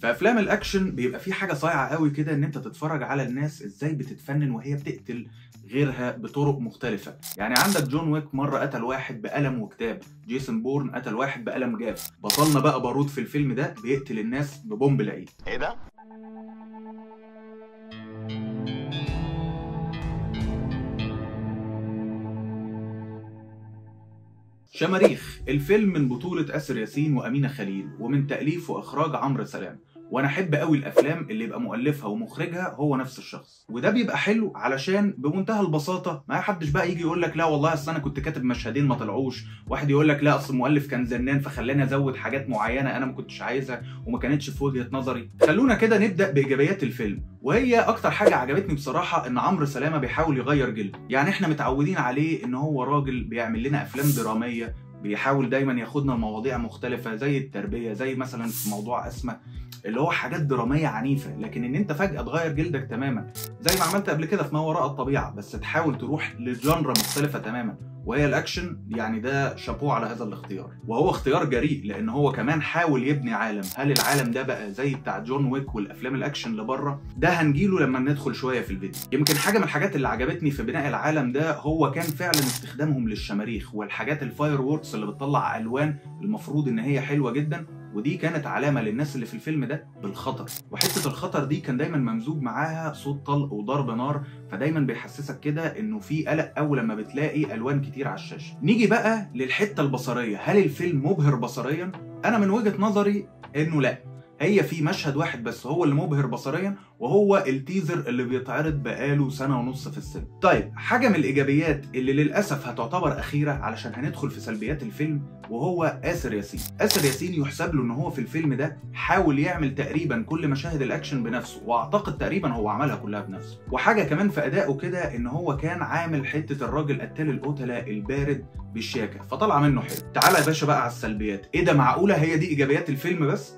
في افلام الاكشن بيبقى في حاجة صايعه قوي كده، ان انت تتفرج على الناس ازاي بتتفنن وهي بتقتل غيرها بطرق مختلفة. يعني عندك جون ويك مرة قتل واحد بقلم وكتاب، جيسون بورن قتل واحد بقلم جاف، بطلنا بقى بارود في الفيلم ده بيقتل الناس ببومب العيد. ايه ده؟ شماريخ، الفيلم من بطولة آسر ياسين وأمينة خليل، ومن تأليف وإخراج عمرو سلام. وانا احب قوي الافلام اللي يبقى مؤلفها ومخرجها هو نفس الشخص، وده بيبقى حلو علشان بمنتهى البساطة ما حدش بقى يجي يقول لك لا والله اصل انا كنت كاتب مشهدين ما طلعوش، واحد يقول لك لا اصل المؤلف كان زنان فخلاني ازود حاجات معينة انا ما كنتش عايزها وما كانتش في وجهه نظري. خلونا كده نبدا بايجابيات الفيلم، وهي اكتر حاجة عجبتني بصراحة ان عمرو سلامه بيحاول يغير جلده. يعني احنا متعودين عليه ان هو راجل بيعمل لنا افلام درامية، بيحاول دايما ياخدنا لمواضيع مختلفة زي التربية، زي مثلا في موضوع اسماء اللي هو حاجات درامية عنيفة، لكن ان انت فجاة تغير جلدك تماما زي ما عملت قبل كده في ما وراء الطبيعة، بس تحاول تروح ل genre مختلفة تماما وهي الاكشن، يعني ده شابوه على هذا الاختيار. وهو اختيار جريء لان هو كمان حاول يبني عالم. هل العالم ده بقى زي بتاع جون ويك والافلام الاكشن اللي بره؟ ده هنجيله لما ندخل شوية في الفيديو. يمكن حاجة من الحاجات اللي عجبتني في بناء العالم ده هو كان فعلا استخدامهم للشماريخ والحاجات ال fireworks اللي بتطلع الوان المفروض ان هي حلوة جدا، ودي كانت علامة للناس اللي في الفيلم ده بالخطر. وحتة الخطر دي كان دايما ممزوج معاها صوت طلق وضرب نار، فدايما بيحسسك كده انه في قلق اول لما بتلاقي الوان كتير على الشاشة. نيجي بقى للحتة البصرية، هل الفيلم مبهر بصريا؟ انا من وجهه نظري انه لا، هي في مشهد واحد بس هو اللي مبهر بصريا، وهو ال teaser اللي بيتعرض بقاله سنة ونص في السينما. طيب حاجة من الإيجابيات اللي للأسف هتعتبر أخيرة علشان هندخل في سلبيات الفيلم، وهو آسر ياسين. آسر ياسين يحسب له إن هو في الفيلم ده حاول يعمل تقريبا كل مشاهد الأكشن بنفسه، وأعتقد تقريبا هو عملها كلها بنفسه. وحاجة كمان في أدائه كده إن هو كان عامل حتة الراجل قتال القتلة البارد بالشياكة، فطلع منه حلو. تعالى يا باشا بقى على السلبيات. إيه ده، معقولة هي دي إيجابيات الفيلم بس؟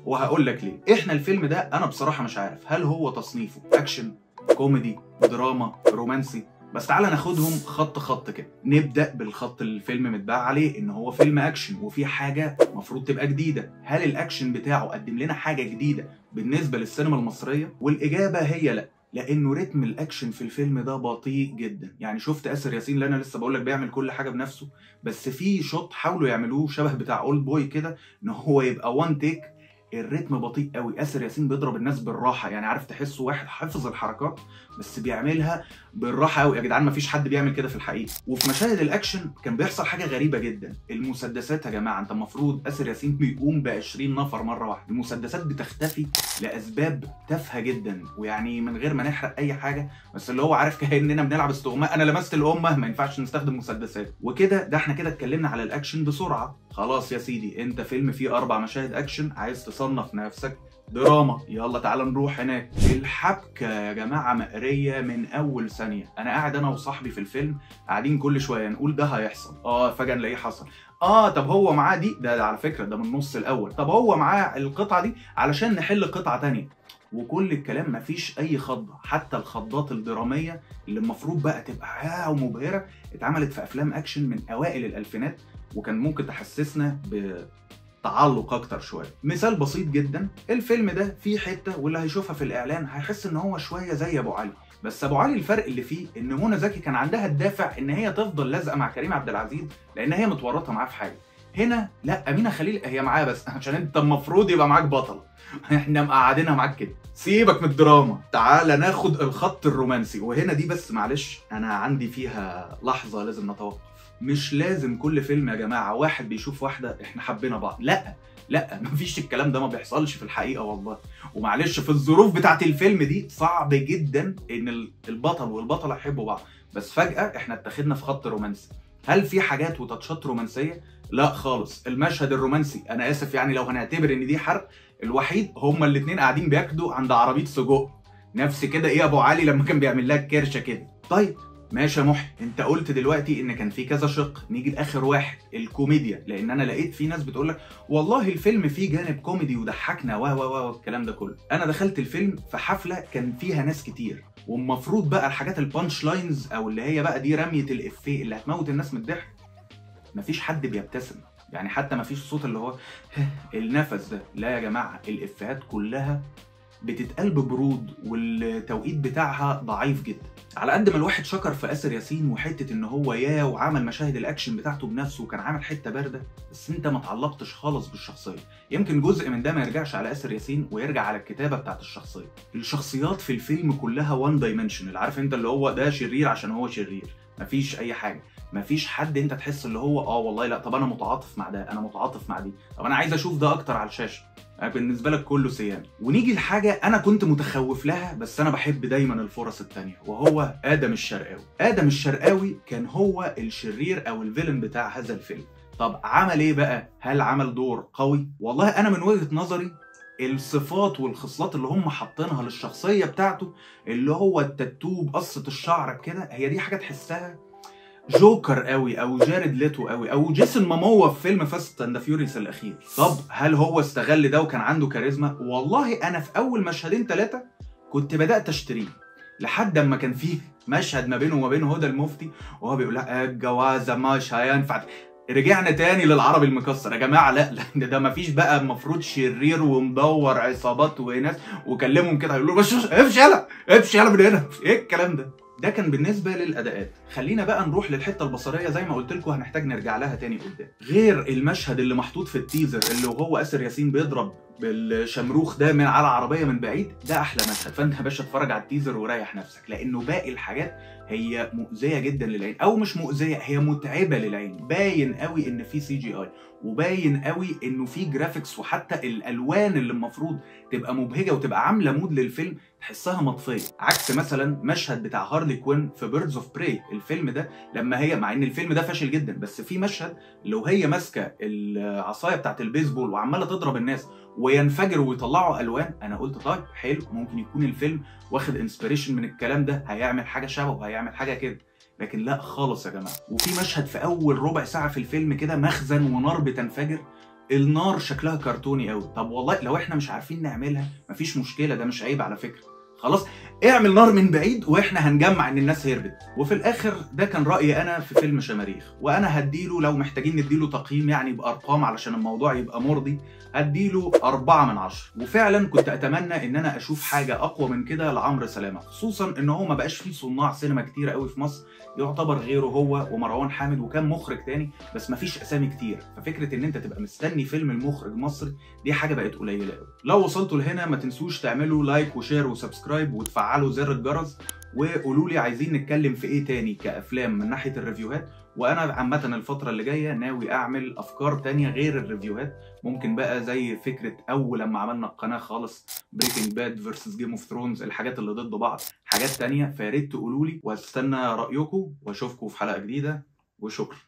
وهقول لك ليه. احنا الفيلم ده انا بصراحة مش عارف هل هو تصنيفه اكشن، كوميدي، دراما، رومانسي، بس تعالى ناخدهم خط خط كده. نبدا بالخط اللي الفيلم متباع عليه ان هو فيلم اكشن وفي حاجة المفروض تبقى جديدة. هل الاكشن بتاعه قدم لنا حاجة جديدة بالنسبة للسينما المصرية؟ والاجابة هي لا، لانه رتم الاكشن في الفيلم ده بطيء جدا. يعني شفت آسر ياسين اللي انا لسه بقول لك بيعمل كل حاجة بنفسه، بس في shot حاولوا يعملوه شبه بتاع اولد بوي كده ان هو يبقى one take، الريتم بطيء قوي. آسر ياسين بيضرب الناس بالراحة، يعني عارف تحسه واحد حافظ الحركات بس بيعملها بالراحة قوي. يا جدعان مفيش حد بيعمل كده في الحقيقة. وفي مشاهد الاكشن كان بيحصل حاجة غريبة جدا، المسدسات يا جماعة، انت المفروض آسر ياسين بيقوم ب 20 نفر مرة واحدة، المسدسات بتختفي لاسباب تافهة جدا، ويعني من غير ما نحرق اي حاجة، بس اللي هو عارف كاننا بنلعب استغماء، انا لمست الامة ما ينفعش نستخدم مسدسات وكده. ده احنا كده اتكلمنا على الاكشن بسرعة. خلاص يا سيدي، انت فيلم فيه 4 مشاهد اكشن، عايز تصنف نفسك دراما، يلا تعالى نروح هناك. الحبكة يا جماعة مقريه من اول ثانية. انا قاعد انا وصاحبي في الفيلم قاعدين كل شوية نقول ده هيحصل، فجاة نلاقيه حصل، طب هو معاه دي، ده على فكرة ده من النص الاول، طب هو معاه القطعة دي علشان نحل قطعه ثانية، وكل الكلام مفيش اي خضه. حتى الخضات الدرامية اللي المفروض بقى تبقى ومبهره اتعملت في افلام اكشن من اوائل الالفينات، وكان ممكن تحسسنا تعلق اكتر شوية. مثال بسيط جدا، الفيلم ده فيه حتة واللي هيشوفها في الاعلان هيحس ان هو شوية زي ابو علي، بس ابو علي الفرق اللي فيه ان منى زكي كان عندها الدافع ان هي تفضل لازقه مع كريم عبد العزيز لان هي متورطة معاه في حاجة. هنا لا، امينه خليل هي معاه بس عشان انت المفروض يبقى معاك بطل، احنا مقعدينها معاك كده. سيبك من الدراما، تعال ناخد الخط الرومانسي. وهنا دي بس معلش انا عندي فيها لحظة لازم نتوقف. مش لازم كل فيلم يا جماعة واحد بيشوف واحدة احنا حبينا بعض، لا لا، مفيش الكلام ده، ما بيحصلش في الحقيقة والله. ومعلش في الظروف بتاعت الفيلم دي صعب جدا ان البطل والبطله يحبوا بعض، بس فجاة احنا اتخذنا في خط رومانسي. هل في حاجات وتاتشات رومانسية؟ لا خالص. المشهد الرومانسي، انا اسف يعني لو هنعتبر ان دي حرق، الوحيد هما الاثنين قاعدين بياكلوا عند عربية سجق، نفس كده ايه ابو علي لما كان بيعمل لها الكرشه كده. طيب ماشي يا محي، انت قلت دلوقتي ان كان في كذا شق، نيجي لاخر واحد، الكوميديا. لان انا لقيت في ناس بتقول لك والله الفيلم فيه جانب كوميدي وضحكنا و و و الكلام ده كله. انا دخلت الفيلم في حفلة كان فيها ناس كتير، والمفروض بقى الحاجات ال punch lines او اللي هي بقى دي رمية الافيه اللي هتموت الناس من الضحك، مفيش حد بيبتسم. يعني حتى مفيش صوت اللي هو النفس ده، لا يا جماعة، الافيهات كلها بتتقال ببرود والتوقيت بتاعها ضعيف جدا. على قد ما الواحد شكر في آسر ياسين وحتة ان هو يا وعمل مشاهد الاكشن بتاعته بنفسه وكان عامل حتة باردة، بس انت ما تعلقتش خالص بالشخصية. يمكن جزء من ده ما يرجعش على آسر ياسين ويرجع على الكتابة بتاعت الشخصية. الشخصيات في الفيلم كلها one dimensional، عارف انت اللي هو ده شرير عشان هو شرير، مفيش اي حاجة، مفيش حد انت تحس اللي هو والله لا طب انا متعاطف مع ده، انا متعاطف مع دي، طب انا عايز اشوف ده اكتر على الشاشة. بالنسبة لك كله سيان. ونيجي لحاجة انا كنت متخوف لها، بس انا بحب دايما الفرص التانية، وهو ادم الشرقاوي. ادم الشرقاوي كان هو الشرير او ال villain بتاع هذا الفيلم. طب عمل ايه بقى؟ هل عمل دور قوي؟ والله انا من وجهه نظري الصفات والخصلات اللي هم حاطينها للشخصية بتاعته، اللي هو التاتو بقصة الشعر كده، هي دي حاجة تحسها جوكر قوي او جاريد ليتو قوي او جيسون ماموا في فيلم Fast and Furious الاخير. طب هل هو استغل ده وكان عنده كاريزما؟ والله انا في اول مشهدين ثلاثة كنت بدات اشتريه، لحد اما كان فيه مشهد ما بينه وما بين هدى المفتي وهو بيقول لها الجوازه مش هينفع. رجعنا تاني للعربي المكسر يا جماعة. لا لا، ده مفيش بقى، المفروض شرير ومدور عصابات وناس وكلمهم كده هيقولوا بس امشي يلا امشي يلا من هنا، ايه الكلام ده؟ ده كان بالنسبة للاداءات. خلينا بقى نروح للحتة البصرية، زي ما قلت لكم هنحتاج نرجع لها تاني قدام. غير المشهد اللي محطوط في ال teaser اللي هو آسر ياسين بيضرب بالشمروخ ده من على عربية من بعيد، ده احلى مشهد. فانت يا باشا اتفرج على ال teaser وريح نفسك، لانه باقي الحاجات هي مؤذية جدا للعين، او مش مؤذية، هي متعبة للعين. باين قوي ان في CGI، وباين قوي انه في graphics، وحتى الالوان اللي المفروض تبقى مبهجه وتبقى عامله mood للفيلم تحسها مطفيه. عكس مثلا مشهد بتاع هارلي كوين في Birds of Prey، الفيلم ده لما هي، مع ان الفيلم ده فاشل جدا، بس في مشهد لو هي ماسكه العصاية بتاعت البيسبول وعماله تضرب الناس وينفجر ويطلعوا الوان، انا قلت طيب حلو، ممكن يكون الفيلم واخد inspiration من الكلام ده، هيعمل حاجة شبه وهيعمل حاجة كده. لكن لا خالص يا جماعة. وفي مشهد في اول ربع ساعة في الفيلم كده، مخزن ونار بتنفجر، النار شكلها كرتوني قوي. طب والله لو احنا مش عارفين نعملها مفيش مشكلة، ده مش عيب على فكرة، خلاص اعمل نار من بعيد واحنا هنجمع ان الناس هربت. وفي الاخر ده كان رايي انا في فيلم شماريخ، وانا هديله لو محتاجين نديله تقييم يعني بارقام علشان الموضوع يبقى مرضي، هديله 4 من 10. وفعلا كنت اتمنى ان انا اشوف حاجة اقوى من كده لعمرو سلامه، خصوصا ان هو ما بقاش فيه صناع سينما كتير قوي في مصر يعتبر غيره هو ومروان حامد وكان مخرج تاني، بس ما فيش اسامي كتير. ففكره ان انت تبقى مستني فيلم المخرج مصري دي حاجة بقت قليله قوي. لو وصلتوا لهنا ما تنسوش تعملوا like و share و subscribe وتفعلوا زر الجرس، وقولوا لي عايزين نتكلم في ايه تاني كافلام من ناحية ال review هات. وانا عامة الفترة اللي جاية ناوي اعمل افكار تانية غير ال review هات، ممكن بقى زي فكرة اول لما عملنا القناة خالص Breaking Bad versus Game of Thrones، الحاجات اللي ضد بعض، حاجات تانية. فياريت تقولوا لي، واستنى رايكم، واشوفكم في حلقة جديدة، وشكرا.